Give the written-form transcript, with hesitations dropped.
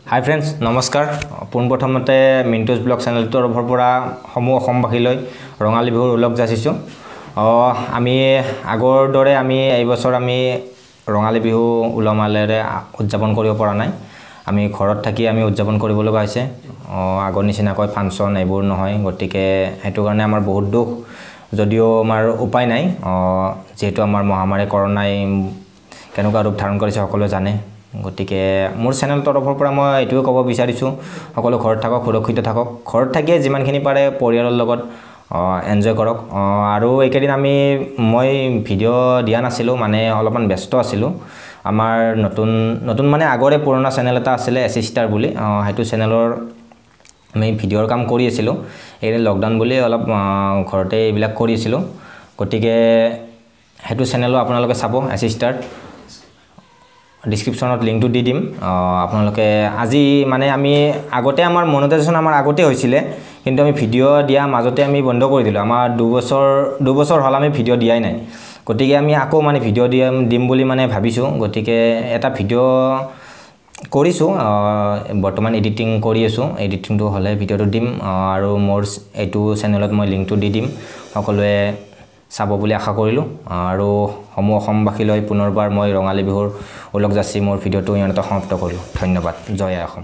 হাই friends, নমস্কাৰ। পোনপ্ৰথমতে মিণ্টুজ blog চেনেলটোৰ তৰফৰ পৰা সমূহ অসমবাসীলৈ ৰঙালী বিহুৰ ওলগ যাচিছোঁ। আমি আগৰ দৰে আমি এইবছৰ আমি ৰঙালী বিহু উলহ মালহেৰে উদযাপন কৰিব পৰা নাই। আমি ঘৰত থাকি আমি উদযাপন কৰিব লগা হৈছে। আগৰ নিচিনাকৈ ফাংচন এইবোৰ নহয়, গতিকে সেইটো কাৰণে আমাৰ বহুত দুখ, যদিও আমাৰ উপায় নাই। যিহেতু আমাৰ মহামাৰী কৰোণাই কেনেকুৱা ৰূপ ধাৰণ কৰিছে সকলোৱে জানে। গতিকে মোৰ চেনেল তৰফৰ পৰা মই এইটোৱে ক'ব বিচাৰিছোঁ, সকলো ঘৰত থাকক, সুৰক্ষিত থাকক। ঘৰত থাকিয়ে যিমানখিনি পাৰে পৰিয়ালৰ লগত এনজয় কৰক। আৰু এইকেইদিন মই ভিডিঅ' দিয়া নাছিলোঁ, মানে অলপমান ব্যস্ত আছিলোঁ। আমাৰ নতুন নতুন মানে আগৰে পুৰণা চেনেল এটা আছিলে এছ ষ্টাৰ বুলি, সেইটো চেনেলৰ আমি ভিডিঅ'ৰ কাম কৰি আছিলোঁ। এইকেইদিন লকডাউন বুলি অলপ ঘৰতে এইবিলাক কৰি আছিলোঁ। গতিকে সেইটো চেনেলো আপোনালোকে চাব, এছ ষ্টাৰ। ডিছক্ৰিপশ্যনত লিংকটো দি দিম আপোনালোকে। আজি মানে আমি আগতে আমাৰ মনিটাইজেশ্যন আমাৰ আগতে হৈছিলে, কিন্তু আমি ভিডিঅ' দিয়া মাজতে আমি বন্ধ কৰি দিলোঁ। আমাৰ দুবছৰ হ'ল আমি ভিডিঅ' দিয়াই নাই। গতিকে আমি আকৌ মানে ভিডিঅ' দিম বুলি মানে ভাবিছোঁ। গতিকে এটা ভিডিঅ' কৰিছোঁ, বৰ্তমান এডিটিং কৰি আছোঁ। এডিটিংটো হ'লে ভিডিঅ'টো দিম আৰু মোৰ এইটো চেনেলত মই লিংকটো দি দিম, সকলোৱে চাব বুলি আশা কৰিলোঁ। আৰু সমূহ অসমবাসীলৈ পুনৰবাৰ মই ৰঙালী বিহুৰ ওলগ যাচি মোৰ ভিডিঅ'টো ইমানতে সমাপ্ত কৰিলোঁ। ধন্যবাদ। জয় আই অসম।